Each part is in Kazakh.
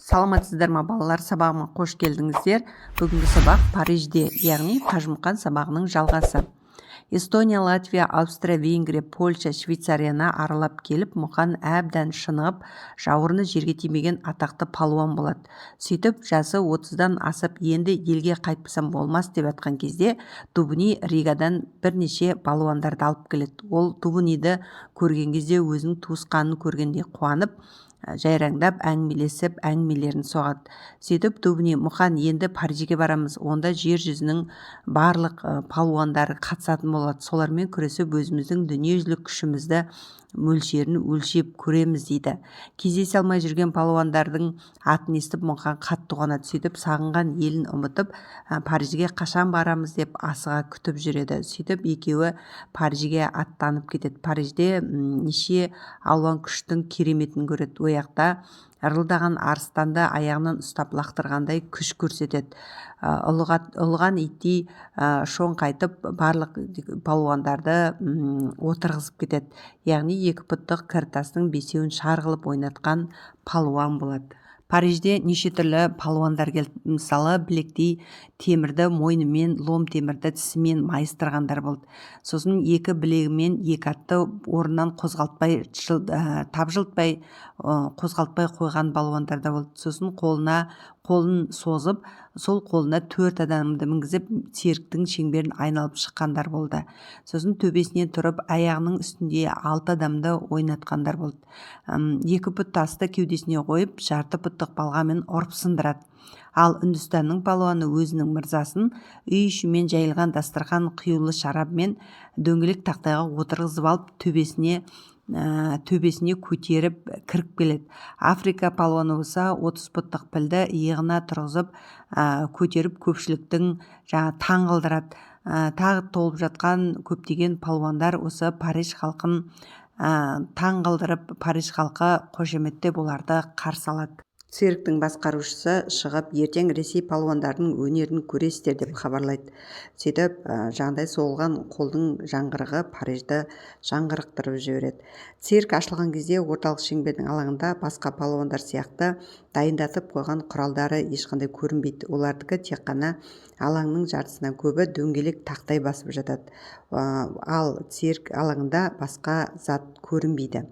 Саламатсыздар ма, балалар! Сабағыма қош келдіңіздер! Бүгінгі сабақ Парижде, яғни Қажымұқан сабағының жалғасы. Эстония, Латвия, Австрия, Венгрия, Польша, Швейцарияны аралап келіп, Мұқан әбден шынығып, жауырыны жерге тимеген атақты палуан болады. Сөйтіп, жасы 30-дан асып, енді елге қайтпасам болмас деп жатқан кезде Дубни Ригадан бірнеше балуандарды алып келеді. Ол Дубниді көрген кезде өзінің туысқанын көргендей қуанып, жайраңдап әңгімелесіп, әңгімелерін соғады. Сөйтіп Дубни: «Мұқан, енді Парижге барамыз. Онда жер жүзінің барлық палуандары қатысатын болады. Солармен күресіп, өзіміздің дүниежүзілік күшімізді мөлшерін өлшеп көреміз», – дейді. Кездесе алмай жүрген палуандардың атын естіп, Мұқан қатты қуанады. Сөйтіп, сағынған елін ұмытып, Парижге қашан барамыз деп асыға күтіп жүреді. Сөйтіп, екеуі Парижге аттанып кетеді. Парижде неше алуан күштің кереметін көреді. О жақта ырылдаған арыстанды аяғынан ұстап лақтырғандай күш көрсетеді. Ұлыған иттей шоңқайтып, барлық палуандарды отырғызып кетеді, яғни екі пұттық кір тастың бесеуін шар қылып ойнатқан палуан болады. Парижде неше түрлі палуандар келді. Мысалы, білектей темірді мойнымен, лом темірді тісімен майыстырғандар болды. Сосын екі білегімен екі атты орнынан қозғалтпай, тапжылтпай, қозғалтпай қойған балуандар да болды. Сосын қолына қолын созып, сол қолына төрт адамды мінгізіп, цирктің шеңберін айналып шыққандар болды. Сосын төбесіне тұрып, аяғының үстінде алты адамды ойнатқандар болды. Екі пұт тасты кеудесіне қойып, жарты пұттық балғамен ұрып сындырады. Ал Үндістанның палуаны өзінің мырзасын үй ішімен жайылған дастархан құюлы шарабымен дөңгелек тақтайға отырғызып алып, төбесіне көтеріп кіріп келеді. Африка палуаны болса, 30 пұттық пілді иығына тұрғызып, көтеріп, көпшіліктің жаңа таң қалдырады. Тағы толып жатқан көптеген палуандар осы Париж халқын таң қалдырып, Париж халқы қошеметтеп, оларды қарсы алады. Цирктің басқарушысы шығып, ертең Ресей палуандарының өнерін көресіздер деп хабарлайды. Сөйтіп, жаңағыдай соғылған қолдың жаңғырығы Парижді жаңғырықтырып жібереді. Цирк ашылған кезде орталық шеңбердің алаңында басқа палуандар сияқты дайындатып қойған құралдары ешқандай көрінбейді. Олардікі тек қана алаңның жартысынан көбі дөңгелек тақтай басып жатады, ал цирк алаңында басқа зат көрінбейді.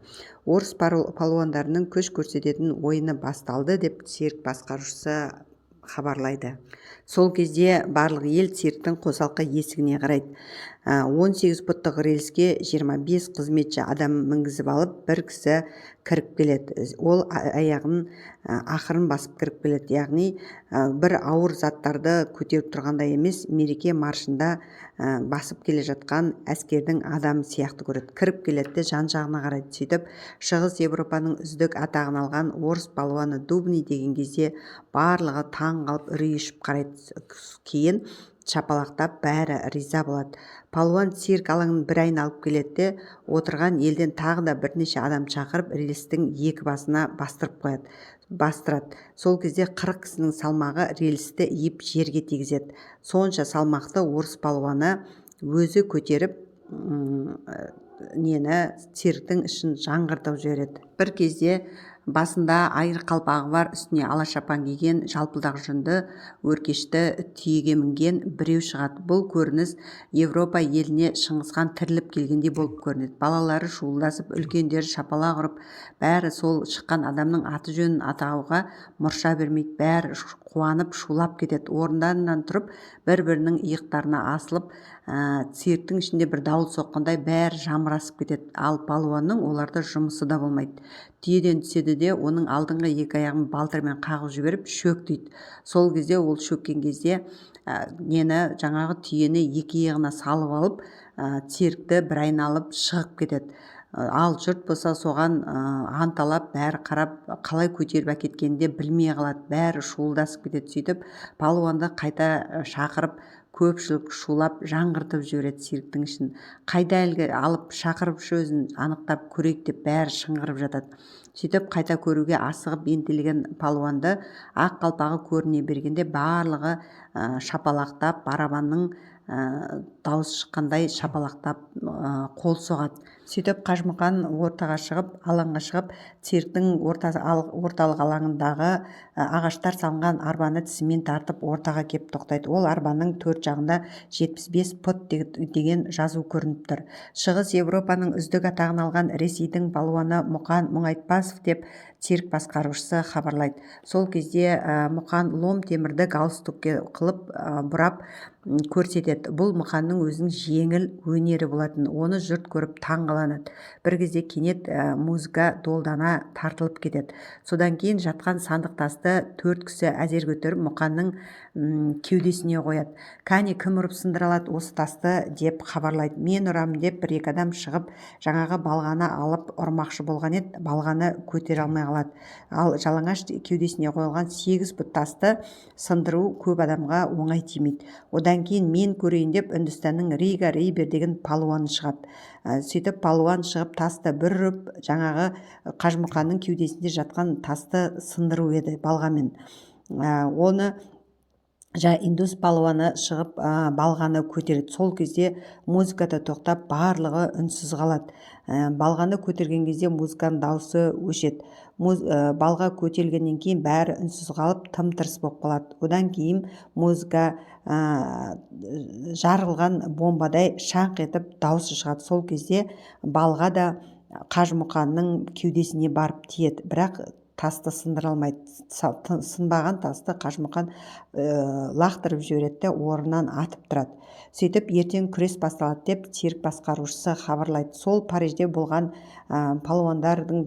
«Орыс палуандарының күш көрсететін ойыны басталды», – деп цирк басқарушысы хабарлайды. Сол кезде барлық ел цирктің қосалқы есігіне қарайды. 18 пұттық рельске 25 қызметші адам мінгізіп алып, бір кісі кіріп келеді. Ол аяғын ақырын басып кіріп келеді, яғни бір ауыр заттарды көтеріп тұрғандай емес, мереке маршында басып келе жатқан әскердің адамы сияқты көреді. Кіріп келеді де, жан жағына қарайды. Сөйтіп, «Шығыс Европаның үздік атағын алған орыс палуаны Дубный» деген кезде барлығы таң қалып, үрей ұшып қарайды. Кейін шапалақтап, бәрі риза болады. Палуан цирк алаңын бір айналып келеді де, отырған елден тағы да бірнеше адам шақырып, рельстің екі басына бастырып қояды, бастырады. Сол кезде 40 кісінің салмағы рельсті иіп, жерге тигізеді. Сонша салмақты орыс палуаны өзі көтеріп, нені, цирктің ішін жаңғыртып жібереді. Бір кезде басында айыр қалпағы бар, үстіне ала шапан киген, жалпылдақ жүнді өркешті түйеге мінген біреу шығады. Бұл көрініс Европа еліне Шыңғысхан тіріліп келгендей болып көрінеді. Балалары шуылдасып, үлкендері шапалақ ұрып, бәрі сол шыққан адамның аты жөнін атауға мұрша бермейді. Бәрі қуанып, шулап кетеді. Орындарынан тұрып, бір бірінің иықтарына асылып, цирктің ішінде бір дауыл соққандай, бәрі жамырасып кетеді. Ал палуанның оларда жұмысы да болмайды. Түйеден түседі де, оның алдыңғы екі аяғын балтырмен қағып жіберіп, «Шөк!» дейді. Сол кезде ол шөккен кезде нені, жаңағы түйені екі иығына салып алып, циркті бір айналып шығып кетеді. Ал жұрт болса, соған анталап, бәрі қарап, қалай көтеріп әкеткенін де білмей қалады. Бәрі шуылдасып кетеді. Сөйтіп, палуанды қайта шақырып, көпшілік шулап, жаңғыртып жібереді цирктің ішін. «Қайда әлгі, алып шақырыпшы өзін, анықтап көрейік», – деп бәрі шыңғырып жатады. Сөйтіп, қайта көруге асығып ентелеген палуанды ақ қалпағы көріне бергенде, барлығы шапалақтап, барабанның дауыс шыққандай шапалақтап қол соғады. Сөйтіп Қажымұқан ортаға шығып, алаңға шығып, цирктің орталық алаңындағы ағаштар салынған арбаны тісімен тартып ортаға кеп тоқтайды. Ол арбаның төрт жағында 75 пұт деген жазу көрініп тұр. Шығыс Европаның үздік атағын алған Ресейдің палуаны Мұқан Мұңайтпасов деп цирк басқарушысы хабарлайды. Сол кезде Мұқан лом темірді галстукке қылып бұрап көрсетеді. Бұл Мұқанның өзінің жеңіл өнері болатын. Оны жұрт көріп таң қаланады. Бір кезде кенет музыка долдана тартылып кетеді. Содан кейін жатқан сандық тасты төрт кісі әзер көтеріп, Мұқанның кеудесіне қояды. «Кәне, кім ұрып сындыра алады осы тасты?» деп хабарлайды. «Мен ұрамын», – деп бір-екі адам шығып, жаңағы балғаны алып ұрмақшы болған еді, балғаны көтере алмай қалады. Ал жалаңаш кеудесіне қойылған 8 пұт тасты сындыру көп адамға оңай тимейді. Одан кейін «Мен көрейін», – деп Үндістанның Рига Рейбер деген палуаны шығады. Сөйтіп палуан шығып, тасты бір ұрып, жаңағы Қажымұқанның кеудесінде жатқан тасты сындыру еді балғамен. Оны жаңа индус палуаны шығып, балғаны көтереді. Сол кезде музыка да тоқтап, барлығы үнсіз қалады. Балғаны көтерген кезде музыканың дауысы өшеді. Балға көтерілгеннен кейін бәрі үнсіз қалып, тым-тырыс болып қалады. Одан кейін музыка жарылған бомбадай шаңқ етіп дауысы шығады. Сол кезде балға да Қажымұқанның кеудесіне барып тиеді, бірақ тасты сындыра алмайды. Сынбаған тасты Қажымұқан лақтырып жібереді де, орнынан атып тұрады. Сөйтіп ертең күрес басталады деп цирк басқарушысы хабарлайды. Сол Парижде болған палуандардың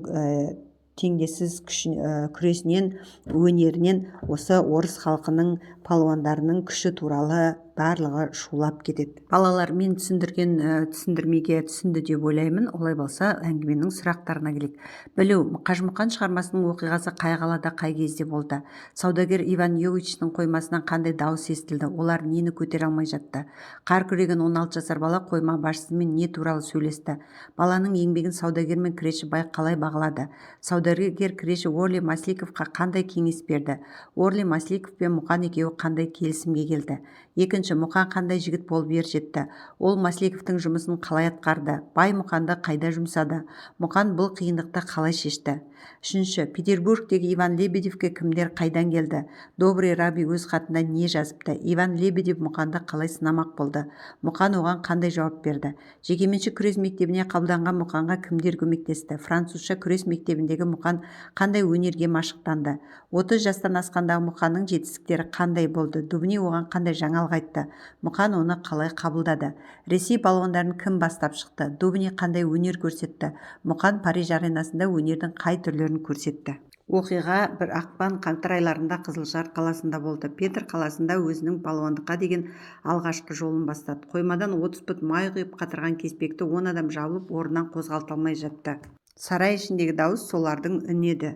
теңдессіз күресінен, өнерінен осы орыс халқының палуандарының күші туралы барлығы шулап кетеді. Балалар, мен түсіндірген түсіндірмеге түсінді деп ойлаймын. Олай болса, әңгіменің сұрақтарына келейік. Білу: Қажымұқан шығармасының оқиғасы қай қалада, қай кезде болды? Саудагер Иван Йовичтің қоймасынан қандай дауыс естілді? Олар нені көтере алмай жатты? Қар күреген 16 жасар бала қойма басшысымен не туралы сөйлесті? Баланың еңбегін саудагер мен кіреші бай қалай бағалады? Саудагер кіреші Орли Масликовқа қандай кеңес берді? Орли Масликов пен Мұқан екеуі қандай келісімге келді? Екінші: Мұқан қандай жігіт болып ер жетті? Ол Маслековтің жұмысын қалай атқарды? Бай Мұқанды қайда жұмсады? Мұқан бұл қиындықты қалай шешті? Үшінші: Петербургтегі Иван Лебедевке кімдер, қайдан келді? Добрый раби өз хатында не жазыпты? Иван Лебедев Мұқанды қалай сынамақ болды? Мұқан оған қандай жауап берді? Жекеменшік күрес мектебіне қабылданған Мұқанға кімдер көмектесті? Французша күрес мектебіндегі Мұқан қандай өнерге машықтанды? 30 жастан асқандағы Мұқанның жетістіктері қандай болды? Дубни оған қандай жаңалық айтты? Мұқан оны қалай қабылдады? Ресей палуандарын кім бастап шықты? Дубни қандай өнер көрсетті? Мұқан Париж аренасында өнердің қай түрлерін көрсетті? Оқиға бір ақпан, қаңтар айларында Қызылжар қаласында болды. Петр қаласында өзінің палуандыққа деген алғашқы жолын бастады. Қоймадан 30 пұт май құйып қатырған кеспекті 10 адам жабылып, орнынан қозғалта алмай жатты. Сарай ішіндегі дауыс солардың үні еді.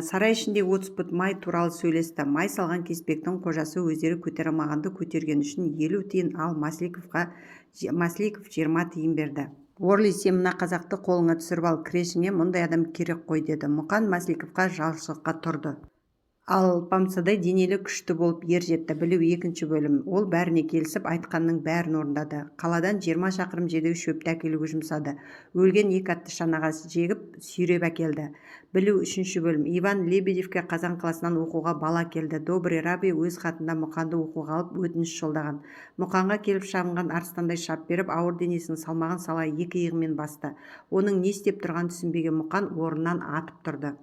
Сарай ішінде 30 пұт май туралы сөйлесті. Май салған кеспектің қожасы өздері көтере алмағанды көтерген үшін 50 тиын, ал Масликов 20 тиын берді. «Орли, сен мына қазақты қолыңа түсіріп ал, кірешіңе мұндай адам керек қой», – деді. Мұқан Масликовқа жалшылыққа тұрды. Алпамсадай денелі, күшті болып ер жетті. Білу, екінші бөлім. Ол бәріне келісіп, айтқанның бәрін орындады. Қаладан 20 шақырым жердегі шөпті әкелуге жұмсады. Өлген екі атты шанаға жегіп, сүйреп әкелді. Білу, үшінші бөлім. Иван Лебедевке Қазан қаласынан оқуға бала келді. Добрый раби өз хатында Мұқанды оқуға алып өтініш жолдаған. Мұқанға келіп шабынған арыстандай шап беріп, ауыр денесінің салмағын сала екі иығымен басты. Оның не істеп тұрғанын түсінбеген Мұқан орнынан атып тұрды.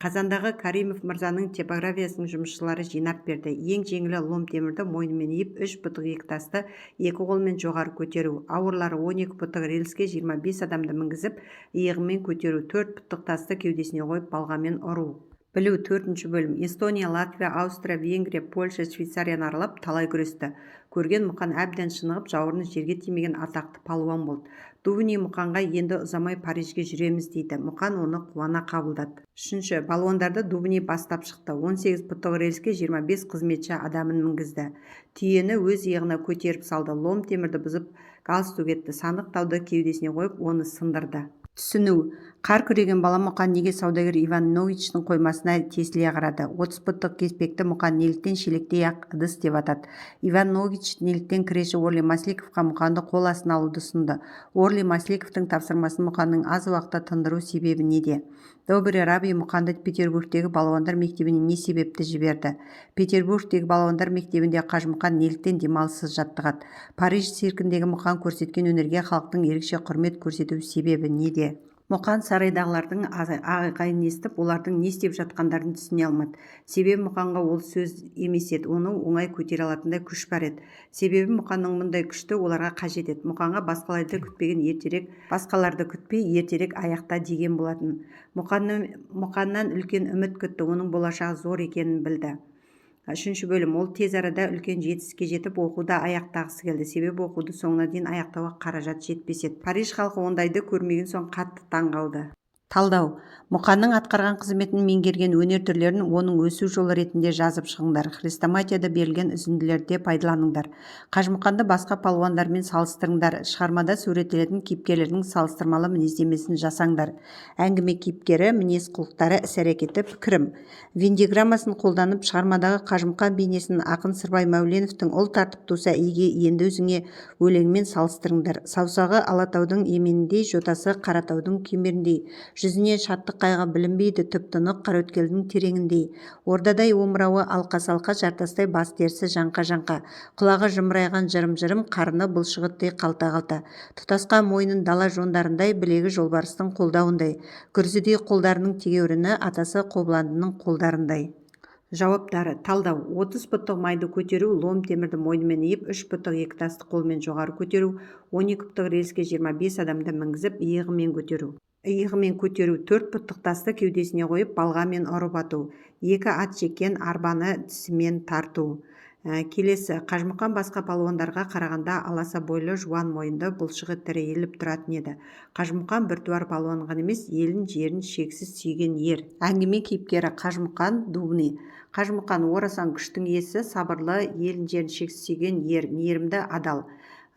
Қазандағы Каримов мырзаның типографиясының жұмысшылары жинап берді. Ең жеңілі лом темірді мойнымен иіп, 3 пұттық екі тасты екі қолмен жоғары көтеру. Ауырлары 12 пұттық рельске 25 адамды мінгізіп, иығымен көтеру. 4 пұттық тасты кеудесіне қойып, балғамен ұру. Білу, төртінші бөлім. Эстония, Латвия, Аустрия, Венгрия, Польша, Швейцарияны аралап, талай күресті көрген Мұқан әбден шынығып, жауырыны жерге тимеген атақты палуан болды. Дубни Мұқанға енді ұзамай Парижге жүреміз дейді. Мұқан оны қуана қабылдады. Үшінші: балуандарды Дубни бастап шықты. 18 пұттық рельске 25 қызметші адамын мінгізді. Түйені өз иығына көтеріп салды. Лом темірді бұзып, галстук етті. Сандық тауды кеудесіне қойып, оны сындырды. Түсіну: Қар күреген бала Мұқан неге саудагер Иван Ногичтің қоймасына тесіле қарады? 30 пұттық кеспекті Мұқан неліктен шелектей ақ ыдыс деп атады? Иван Ногич неліктен креші Орли Масленниковқа Мұқанды қол астына алуды ұсынды? Орли Масленниковтың тапсырмасын Мұқанның аз уақытта тындыру себебі неде? Добрый рабби Мұқанды Петербургтегі балуандар мектебіне не себепті жіберді? Петербургтегі балуандар мектебінде Қажымұқан неліктен демалыссыз жаттығады? Париж циркіндегі Мұқан көрсеткен өнерге халықтың ерекше құрмет көрсету себебі неде? Мұқан сарайдағылардың айқайын естіп, олардың не істеп жатқандарын түсіне алмады. Себебі Мұқанға ол сөз емес еді, оны оңай көтере алатындай күш бар еді. Себебі Мұқанның мұндай күшті оларға қажет еді. Мұқанға басқаларды күтпей ертерек аяқта деген болатын. Мұқаннан үлкен үміт күтті, оның болашағы зор екенін білді. Үшінші бөлім. Ол тез арада үлкен жетістікке жетіп, оқуды аяқтағысы келді. Себебі оқуды соңына дейін аяқтауға қаражат жетпес еді. Париж халқы ондайды көрмеген соң қатты таң қалды. Талдау. Мұқанның атқарған қызметін, меңгерген өнер түрлерін оның өсу жолы ретінде жазып шығыңдар. Хрестоматияда берілген үзінділерде пайдаланыңдар. Қажымұқанды басқа палуандармен салыстырыңдар. Шығармада суреттелетін кейіпкерлердің салыстырмалы мінездемесін жасаңдар. Әңгіме кейіпкері, мінез-құлықтары, іс-әрекеті, пікірім. Венн диаграммасын қолданып, шығармадағы Қажымұқан бейнесін ақын Сырбай Мәуленовтің «Ұл тартып туса иге, енді өзіңе» өлеңімен салыстырыңдар. Саусағы Алатаудың еменіндей, жотасы Қаратаудың кемеріндей, жүзінен шаттық-қайғы білінбейді, түп-тұнық Қараөткелдің тереңіндей. Ордадай омырауы алқа-салқа, жартастай бас терісі жаңқа-жаңқа. Құлағы жымырайған жырым-жырым, қарны бұлшықеттей қалта-қалта. Тұтасқан мойнын дала жондарындай, білегі жолбарыстың қолдауындай. Күрзідей қолдарының тегеуріні атасы Қобыландының қолдарындай. Жауаптары. Талдау. 30 пұттық майды көтеру, лом темірді мойнымен иіп, 3 пұттық екі тасты қолмен жоғары көтеру, 12 пұттық рельске 25 адамды мінгізіп, иығымен көтеру. Иығымен көтеру, 4 пұттық тасты кеудесіне қойып, балғамен ұрып ату, екі ат жеккен арбаны тісімен тарту. Келесі. Қажымұқан басқа палуандарға қарағанда аласа бойлы, жуан мойынды, бұлшық еттері иіліп тұратын еді. Қажымұқан біртуар палуан ғана емес, елін, жерін шексіз сүйген ер. Әңгіме кейіпкері Қажымұқан Дубный. Қажымұқан орасан күштің иесі, сабырлы, елін, жерін шексіз сүйген ер, мейірімді, адал.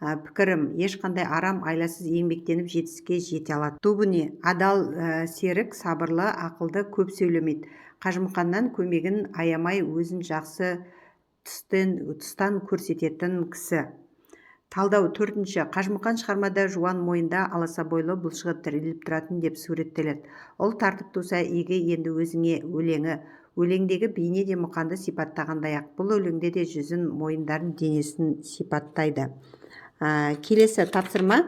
Пікірім, ешқандай арам айласыз еңбектеніп жетістікке жете алады. Дубный адал серік, сабырлы, ақылды, көп сөйлемейді. Қажымұқаннан көмегін аямай, өзін жақсы тұстан көрсететін кісі. Талдау. Төртінші. Қажымұқан шығармада жуан мойында, аласа бойлы, бұлшық еттері иіліп тұратын деп суреттеледі. «Ұл тартып туса игі енді өзіңе» өлеңі. Өлеңдегі бейне де Мұқанды сипаттағандай-ақ. Бұл өлеңде де жүзін, мойындарын, денесін сипаттайды. Келесі тапсырма.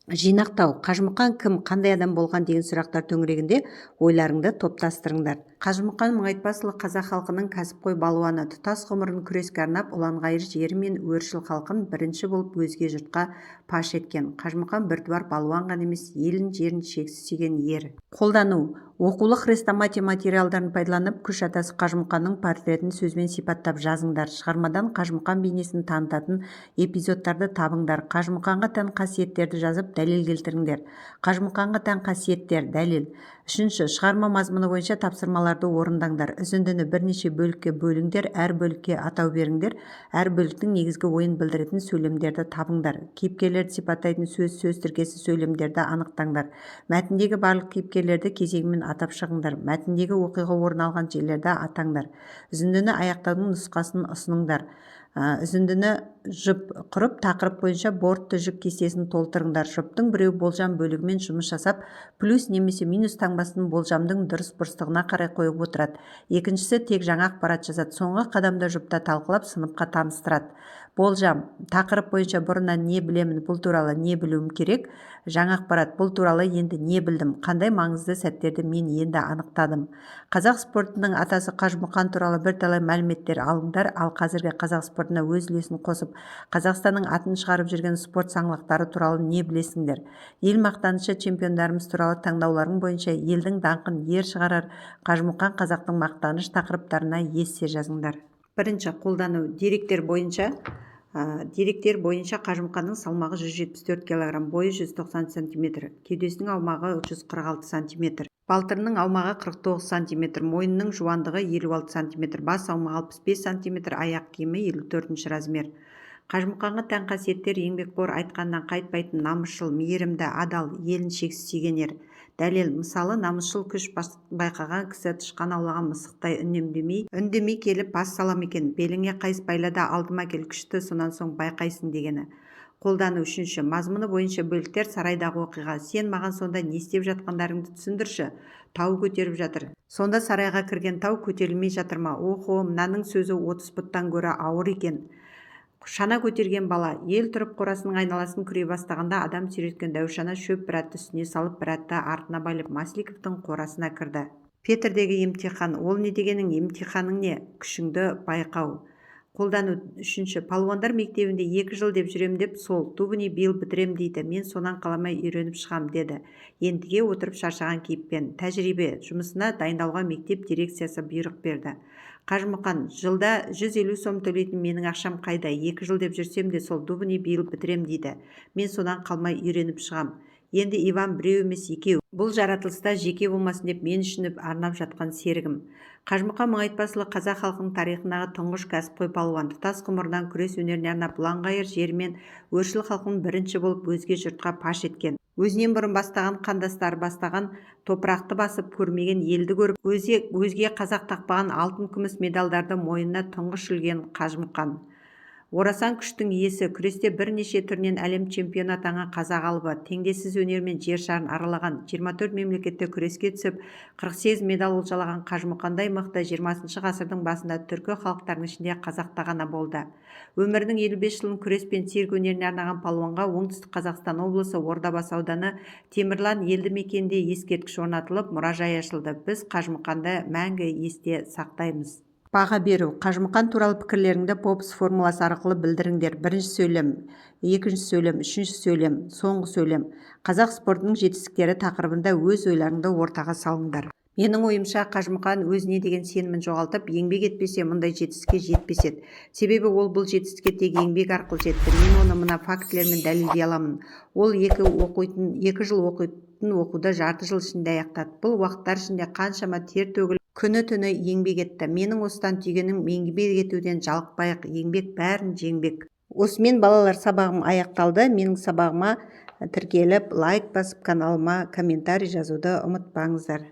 Жинақтау. Қажымұқан кім, қандай адам болған деген сұрақтар төңірегінде ойларыңды топтастырыңдар. Қажымұқан Мұңайтпасұлы – қазақ халқының кәсіпқой балуаны. Тұтас ғұмырын күреске арнап, ұланғайыр жері мен өршіл халқын бірінші болып өзге жұртқа паш еткен. Қажымұқан біртуар балуан ғана емес, елін, жерін шексіз сүйген ер. Қолдану. Оқулық, хрестоматия материалдарын пайдаланып, күш атасы Қажымұқанның портретін сөзбен сипаттап жазыңдар. Шығармадан Қажымұқан бейнесін танытатын эпизодтарды табыңдар. Қажымұқанға тән қасиеттерді жазып, дәлел келтіріңдер. Қажымұқанға тән қасиеттер. Дәлел. Үшінші. Шығарма мазмұны бойынша тапсырмаларды орындаңдар. Үзіндіні бірнеше бөлікке бөліңдер, әр бөлікке атау беріңдер, әр бөліктің негізгі ойын білдіретін сөйлемдерді табыңдар. Кейіпкерлерді сипаттайтын сөз, сөз тіркесі, сөйлемдерді анықтаңдар. Мәтіндегі барлық кейіпкерлерді кезегімен атап шығыңдар. Мәтіндегі оқиға орын алған жерлерді атаңдар. Үзіндіні аяқтаудың нұсқасын ұсыныңдар. Үзіндіні жұп құрып, тақырып бойынша бортты жүк кестесін толтырыңдар. Жұптың біреуі болжам бөлігімен жұмыс жасап, плюс немесе минус таңбасын болжамдың дұрыс бұрыстығына қарай қойып отырады. Екіншісі тек жаңа ақпарат жазады. Соңғы қадамда жұпта талқылап, сыныпқа таныстырады. Болжам: тақырып бойынша бұрыннан не білемін, бұл туралы не білуім керек? Жаңа ақпарат: бұл туралы енді не білдім, қандай маңызды сәттерді мен енді анықтадым? Қазақ спортының атасы Қажымұқан туралы бірталай мәліметтер алыңдар. Ал қазіргі қазақ спортына өз үлесін қосып, Қазақстанның атын шығарып жүрген спорт саңлақтары туралы не білесіңдер? Ел мақтанышы чемпиондарымыз туралы таңдауларың бойынша «Елдің даңқын ер шығарар», «Қажымұқан – қазақтың мақтаныш» тақырыптарына эссе жазыңдар. Бірінші. Қолдану. Деректер бойынша Қажымұқанның салмағы 174 кг, бойы 190 см, кеудесінің аумағы 146 см, балтырының аумағы 49 см, мойнының жуандығы 56 см, бас аумағы 65 см, аяқ киімі 54 размер. Қажымұқанға тән қасиеттер: еңбекқор, айтқанынан қайтпайтын, намысшыл, мейірімді, адал, елін шексіз сүйген ер. Дәлел, мысалы: Намысшыл күш байқаған кісі тышқан аулаған мысықтай үндемей, үндемей келіп бас сала ма екен? Беліңе қайыс байла да, алдыма кел, күшті сонан соң байқайсың дегені. Қолдану. Үшінші, мазмұны бойынша бөліктер. Сарайдағы оқиға. Сен маған сонда не істеп жатқандарыңды түсіндірші. Тау көтеріп жатыр. Сонда сарайға кірген тау көтерілмей жатыр ма? Охо, мынаның сөзі 30 пұттан гөрі ауыр екен. Шана көтерген бала. Ел тұрып, қорасының айналасын күрей бастағанда, адам сүйреткен дәу шана шөп бір атты үстіне салып, бір атты артына байлап, Масликовтың қорасына кірді. Петрдегі емтихан. Ол не дегенің? Емтиханың не? Күшіңді байқау. Қолдану. Үшінші, палуандар мектебінде 2 жыл деп жүрем деп сол Дубный биыл бітірем дейді. Мен сонан қалмай үйреніп шығам, деді ентіге отырып шаршаған кейіппен. Тәжірибе жұмысына дайындалуға мектеп дирекциясы бұйрық берді. Қажымұқан, жылда 150 сом төлейтін менің ақшам қайда? 2 жыл деп жүрсем де сол Дубный биыл бітірем дейді. Мен содан қалмай үйреніп шығам. Енді Иван біреу емес, екеу. Бұл жаратылыста жеке болмасын деп мен үшін арнап жатқан серігім. Қажымұқан Мұңайтпасұлы – қазақ халқының тарихындағы тұңғыш кәсіпқой палуан. Тұтас ғұмырынан күрес өнеріне арнап, ұланғайыр жері мен өршіл халқын бірінші болып өзге жұртқа паш еткен, өзінен бұрын бастаған қандастары бастаған топырақты басып көрмеген елді көріп, өзге қазақ тақпаған алтын, күміс медальдарды мойнына тұңғыш ілген Қажымұқан – орасан күштің иесі, күресте бірнеше түрінен әлем чемпионы атанған қазақ алыбы. Теңдессіз өнерімен жер шарын аралаған, 24 мемлекетте күреске түсіп, 48 медаль олжалаған Қажымұқандай мықты 20 ғасырдың басында түркі халықтарының ішінде қазақта ғана болды. Өмірінің 55 жылын күрес пен цирк өнеріне арнаған палуанға Оңтүстік Қазақстан облысы, Ордабасы ауданы, Темірлан елді мекенінде ескерткіш орнатылып, мұражай ашылды. Біз Қажымұқанды мәңгі есте сақтаймыз. Баға беру. Қажымұқан туралы пікірлеріңді ПОПС формуласы арқылы білдіріңдер. Бірінші сөйлем, екінші сөйлем, үшінші сөйлем, соңғы сөйлем. Қазақ спортының жетістіктері тақырыбында өз ойларыңды ортаға салыңдар. Менің ойымша, Қажымұқан өзіне деген сенімін жоғалтып, еңбек етпесе, мұндай жетістікке жетпес еді. Себебі ол бұл жетістікке тек еңбек арқылы жетті. Мен оны мына фактілермен дәлелдей аламын. Ол 2 жыл оқитын оқуды жарты жыл ішінде аяқтады. Бұл уақыттар ішінде қаншама тер төгіліп, күні-түні еңбек етті. Менің осыдан түйгенім: еңбек етуден жалықпайық, еңбек бәрін жеңбек. Осымен, балалар, сабағым аяқталды. Менің сабағыма тіркеліп, лайк басып, каналыма комментарий жазуды ұмытпаңыздар.